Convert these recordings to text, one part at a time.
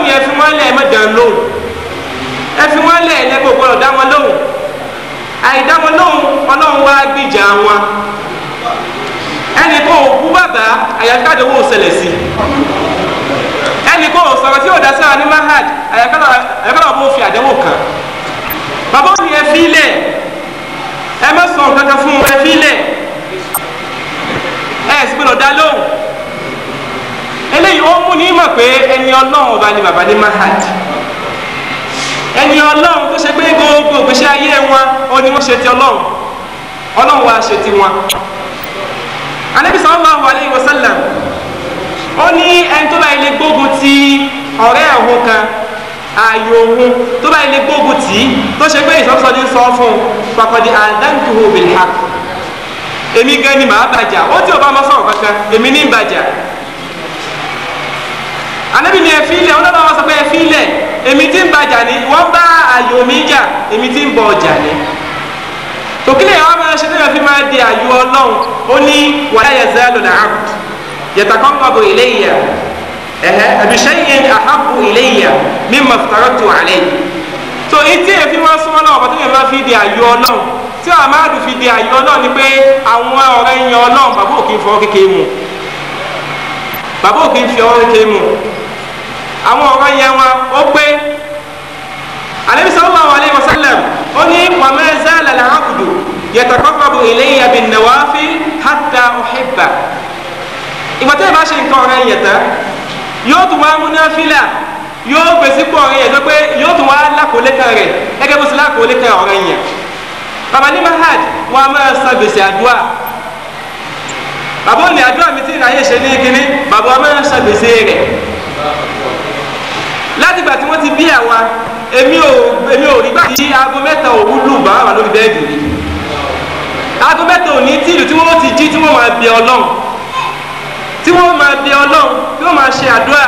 ní ẹ fi wọ́n lẹ̀ ẹ má dàn lóhùn ẹ fi wọ́n lẹ̀ lẹ́gbẹ̀ẹ́ gbọ́dọ̀ dá wọn lóhùn àìdá wọn lóhùn ọlọ́run wá gbìjà wọn ẹnì kan ò kú bàbá àyàkádé owó ṣẹlẹ̀ sí ẹnì kan ò sọ̀rọ̀ tí yóò dá sára ní mahad àyàkádé owó fi àdánwò kàn bàbá òní ẹ fi lẹ̀ ẹ má sọ nǹkan kan fún ẹ fi lẹ̀ ẹ sì gbọ́dọ̀ dá lóhùn eléyìí ó mú ní mọ̀ pé ẹni ọlọ́run ọba ni bàbá ní mahad ẹni ọlọ́run tó ṣe pé gbogbo ìgbésí ayé wọn ó ní wọ́n ṣe ti ọlọ́run ọlọ́run wa ṣe ti wọn. Ànábì sallallahu alayhi wa sallam ó ní ẹni tó bá ilé gbógun ti ọ̀rẹ́ òun kan ààyò òun tó bá ilé gbógun tì í tó ṣe pé ìsọfúnṣọ ní sọ fún un faqad adantuhu bil haqq èmi gan ni màá bàjá ó tí ò bá mọ sọ̀rọ̀ kankan èmi ní bàjá. Ànábì ní ẹ fi ilẹ̀ ọlọ́run wa sọ pé ẹ fi ilẹ̀ èmi tí ń bàjá ni wọ́n bá ààyò mi jà èmi tí ń bọ ọjà ni. Tòkílẹ̀ yàrá máa ṣe tẹ́lẹ̀ fi máa di ààyò ọlọ́run ó ní wala yazalu al-abd yataqarrabu ilayya bi shay'in ahabbu ilayya mimma aftaratu alayhi. Tó etí ẹ̀ fi máa súnmọ́ náà ọ̀pọ̀ tó yẹ máa fi di ààyò ọlọ́run tí àmàdù fi di ààyò ọlọ́run ni pé àwọn ọ̀rẹ́ yan ọlọ́run bàbá òkè ń fọwọ́ kékeré mu bàbá òkè ń fi ọwọ́ kékeré mu àwọn ọ̀rọ̀ yẹn wọn ó pé Ànábì sallallahu alayhi wa sallam ó ní wa ma zala al-abdu yataqarrabu ilayya bin-nawafil hatta uhibba. Ìgbà tí ìbá ṣe nǹkan ọ̀rẹ́ yẹn tán yóò tún wá mú náfìlà yóò gbèsè pọ̀ ọ̀rẹ́ yẹn tó pé yóò tún wá lákòólé kan rẹ̀ gẹ́gẹ́ bó ṣe lákòólé kan ọ̀rẹ́ yẹn. Bàbá ní mahad wọn a máa san gbèsè àdúrà bàbá òní àdúrà mi tí ìráyè ṣe ní kínní bàbá wọn máa san gbèsè rẹ̀ láti ìgbà tí wọ́n ti bí àwa èmi ò rí gbà tí aago mẹ́ta òru lù bá wà lórí bẹ́ẹ̀dì rí aago mẹ́ta òní tí ìlú tí wọ́n ti jí tí wọ́n máa bẹ ọlọ́run tí wọ́n máa bẹ ọlọ́run tí wọ́n máa ṣe àdúrà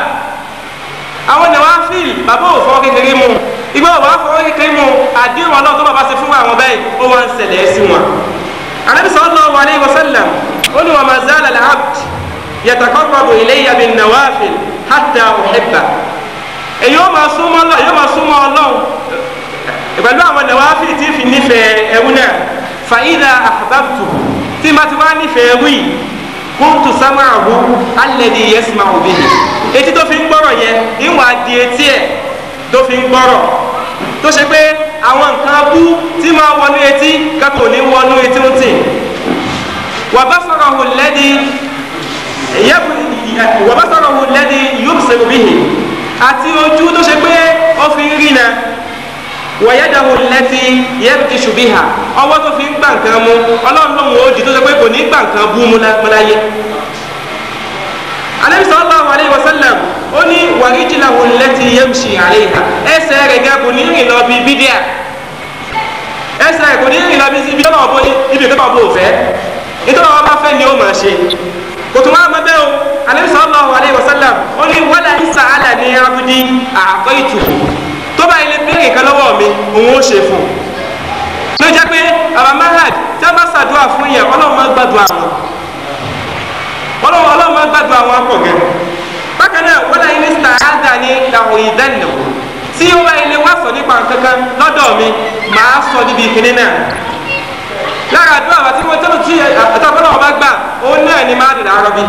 àwọn nàwáfíìlì bàbá ò fọwọ́ kékeré mu ìgbà wà fọwọ́ kékeré mu àdéhùn ọlọ́run tó bàbá ṣe fún àwọn bẹ́ẹ̀ ó wá ń ṣẹlẹ̀ sí wọn. Ànábì sallallahu alayhi wa sallam ó ní wa ma zala al-abd yataqarrabu ilayya bin-nawafil hatta uhibba. Èyí ó máa súnmọ́ ọlọ́run yóò máa súnmọ́ ọlọ́run pẹ̀lú àwọn nàwáfíìlì tí fi nífẹ̀ẹ́ ẹrú náà fa idha ahbabtuhu tí ma ti wá nífẹ̀ẹ́ ẹrú yìí kuntu sam'ahu alladhi yasma'u bihi etí tó fi ń gbọ́rọ̀ yẹn ìwà di etí ẹ̀ tó fi ń gbọ́rọ̀ tó ṣe pé àwọn nǹkan bú tí máa wọnú etí kápò ní wọnú etí ń tì wa basarahu alladhi yubsiru bihi àti ojú tó ṣe pé ó fi ń rí na wa yadahu allati yabtishu biha ọwọ́ tó fi ń gbà nǹkan mú ọlọ́run lòun ó di tó ṣe pé kò ní gbà nǹkan bú mú láyé. Ànábì sallallahu alayhi wa sallam ó ní wa rijlahu allati yamshi alayha ẹsẹ̀ rẹ̀ gan kò ní rìn lọ bí bídíà ẹsẹ̀ rẹ̀ kò ní rìn lọ bí ibi tó bá ibi tó bá bò fẹ́ nítorí wọn bá fẹ́ ni ó máa ṣe kò tún wá mọ bẹ́ẹ̀ o. Ànábì sallallahu alayhi wa sallam ó ní wala sa'alani abdi a'taytuhu tó bá ilé béèrè kan lọ́wọ́ mi òun ó ṣe fún un. Ló jẹ́ pé àbá mahad tí wọ́n bá ṣàdúrà fún yẹn ọlọ́run máa gbàdúrà wọn ọlọ́run máa gbàdúrà wọn pọ̀ gẹ́. Bákan náà wọ́n láyé ní sàádà ní làwọn ìdánilò tí ó bá ilé wá sọ nípa nǹkankan lọ́dọ̀ mi màá sọ níbi ìkíní náà. Lára àdúrà wa tí wọ́n tẹ́lẹ̀ tí àtàkùn náà bá gbà òun náà ni máa dùn àrọ́bí.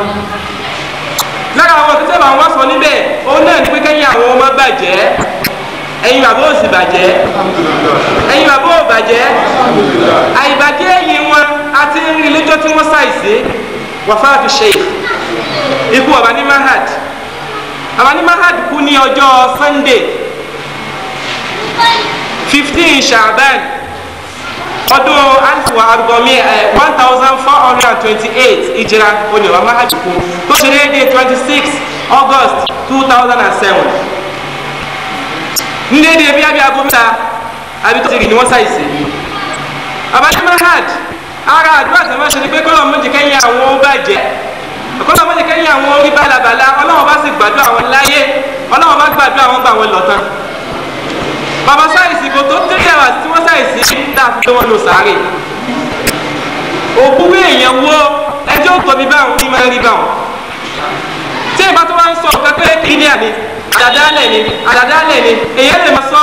Lára àwọn tó tẹ́lẹ̀ àwọn wá sọ níbẹ̀ òun náà ni pé kẹ́yìn àwọn ọmọ bàjẹ́ ẹ̀yin bàbá ò sì bàjẹ́ ẹ̀yin bàbá ò bàjẹ́ àìbàjẹ́ ẹ̀yin wọn àti ìrìnlẹ́jọ́ tí wọ́n ṣàìsí wàfáàtú sheikh ikú bàbá ní mahad bàbá ní mahad kú ní ọjọ́ Sunday 15 Shaban ọdún alifu arúgbọ́mí 1428 ìjìrá oní bàbá mahad kú tó ṣe déédéé 26 August 2007 ndéédé bí abí aago mẹ́ta àbí tó ti rìn ní wọ́n ṣàìsí. Abájá mahad ara àdúrà tí wọ́n ṣe ni pé kọ́lọ̀ méjì kẹ́yìn àwọn ó bàjẹ́ kọ́lọ̀ méjì kẹ́yìn àwọn orí bálabàla ọlọ́wọ́n bá sì gbàdúrà wọn láyé ọlọ́wọ́n bá gbàdúrà wọn gbà wọn lọ tán. Bàbá ṣàìsí kò tó tẹ́lẹ̀ wá tí wọ́n ṣàìsí tá a fi tó wọn lò sáré. Òkú wí èèyàn wo ẹjọ́ tóbi báwọn ní máa rí báwọn. Tí ìbá tó wá ń sọ ọ̀kan pé kí ni àní Àdàdálẹ̀ ni, àdàdálẹ̀ ni. Èyí lè máa sọ